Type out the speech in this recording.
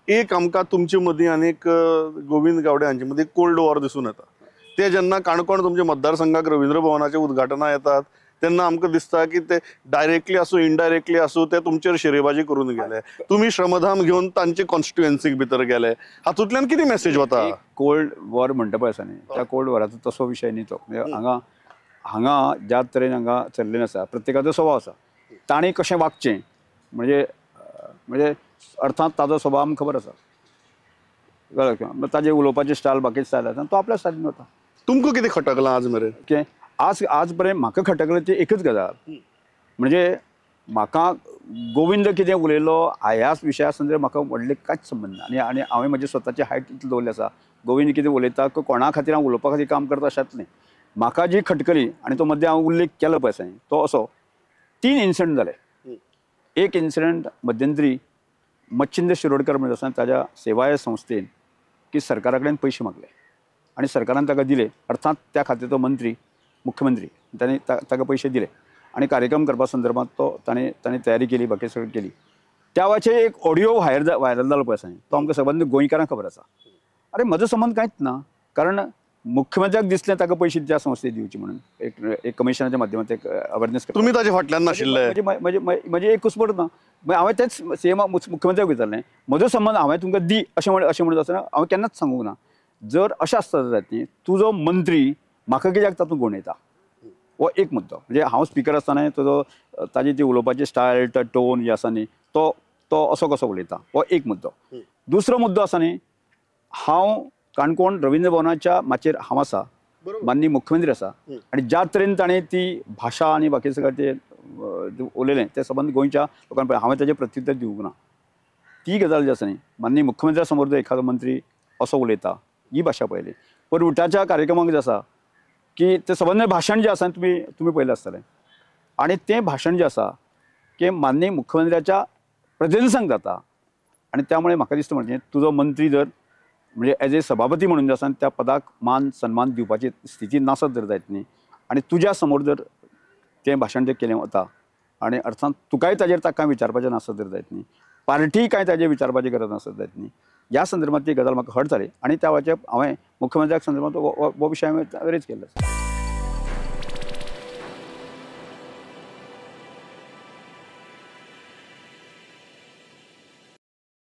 एक आमकां तुमचे मदीं आनी एक गोविंद गावडे हांचे मदीं कोल्ड वॉर दिसून येता. ते जेन्ना काणकोण तुमच्या मतदारसंघाक रवींद्र भवनाचें उद्घाटनां येतात तेन्ना आमकां दिसता की ते डायरेक्टली आसूं इनडायरेक्टली आसूं ते तुमचेर शेरेबाजी करून गेले. तुमी श्रमधाम घेवन तांचे कॉन्स्टिट्युएन्सीक भितर गेले, हातूंतल्यान कितें मेसेज वता? कोल्ड वॉर म्हणटा पळय आसा न्ही, त्या कोल्ड वॉराचो तसो विशय न्ही तो. म्हणजे हांगा हांगा ज्या तरेन हांगा चल्लेलें आसा प्रत्येकाचो स्वभाव आसा, ताणें कशें वागचें म्हणजे म्हणजे अर्थात ताजो स्वभाव आमकां खबर आसा, कळ्ळें? ताजें उलोवपाचें स्टायल बाकी स्टायल आसा, तो आपल्या स्टायलीन वता. तुमकां कितें खटकलां आज मेरेन? ओके, आज आज पर्यंत म्हाका खटकलें ती एकच गजाल, म्हणजे म्हाका गोविंद कितें उलयलो ह्याच विशया संदर्भात म्हाका व्हडलें कांयच संबंद ना. आनी आनी हांवें म्हजे स्वताची हायट इतली दवरली आसा, गोविंद कितें उलयता कोणा खातीर हांव उलोवपा खातीर काम करता अशेंच न्ही. म्हाका जी खटकली आनी तो मदें हांव उल्लेख केलो पळय आसा तो असो 3 इन्सिडंट जाले. एक इन्सिडंट मध्यंतरी मच्छिंद्र शिरोडकर म्हणजे आसा ताज्या सेवा संस्थेन की सरकारा कडेन पयशे मागले आनी सरकारान ताका दिले. अर्थात त्या खातीर तो मंत्री मुख्यमंत्री ताणें ताका पयशे दिले आनी कार्यक्रम करपा संदर्भात तो ताणें ताणें तयारी केली, बाकी सगळें केली. त्या वेळाचेर एक ऑडियो व्हायरल जालो पळय आसा तो आमकां सबंद गोंयकारांक खबर आसा. अरे म्हजो संबंद कांयच ना, कारण मुख्यमंत्र्याक दिसलें ताका पयशे त्या संस्थेक दिवचे म्हणून एक एक कमिशनाच्या माध्यमांत एक अवेरनेस. तुमी ताजे फाटल्यान नाशिल्ले? म्हजें एक कुसपट ना. हांवें तेच सेम मुख्यमंत्र्याक विचारलें, म्हजो संबंद हांवें तुमकां दी अशें म्हणत आसतना हांवें केन्नाच सांगूंक ना. जर अशें आसता जाल्यार न्ही तुजो मंत्री म्हाका कित्याक तातूंत गोंडयता, हो एक मुद्दो. म्हणजे हांव स्पिकर आसतना तुजो ताजी ती उलोवपाची स्टायल टोन जी आसा न्ही तो तो असो कसो उलयता, हो एक मुद्दो. दुसरो मुद्दो आसा न्ही, हांव काणकोण रवींद्र भवनाच्या माचयेर हांव आसा, माननीय मुख्यमंत्री आसा आनी ज्या तरेन ताणें ती भाशा आनी बाकी सगळें ते उलयलें तें सबंद गोंयच्या लोकांक पळय हांवें ताजें प्रत्युत्तर दिवंक ना. ती गजाल जी आसा न्ही, माननीय मुख्यमंत्र्या समोर जर एखादो मंत्री असो उलयता ही भाशा पळयली. पण उटाच्या कार्यक्रमाक जे आसा की तें सबंद भाशण जें आसा तुमी तुमी पळयलें आसतलें आनी तें भाशण जें आसा की माननीय मुख्यमंत्र्याच्या प्रेजेन्सांक जाता आनी त्यामुळे म्हाका दिसता म्हणजे तुजो मंत्री जर म्हणजे एज ए सभापती म्हणून जे आसा त्या पदाक मान सन्मान दिवपाची स्थिती नासत जर जायत न्ही आनी तुज्या समोर जर तें भाशण जें केलें वता आनी अर्थात तुकाय ताजेर ताका विचारपाचें नासत जर जायत न्ही, पार्टी काय ताजेर विचारपाची गरज नासत जायत न्ही, ह्या संदर्भात ती गजाल म्हाका हर्ट जाली आनी त्या वेळाचेर हांवें मुख्यमंत्र्याक संदर्भात हो विशय हांवें रेज केल्लो आसा.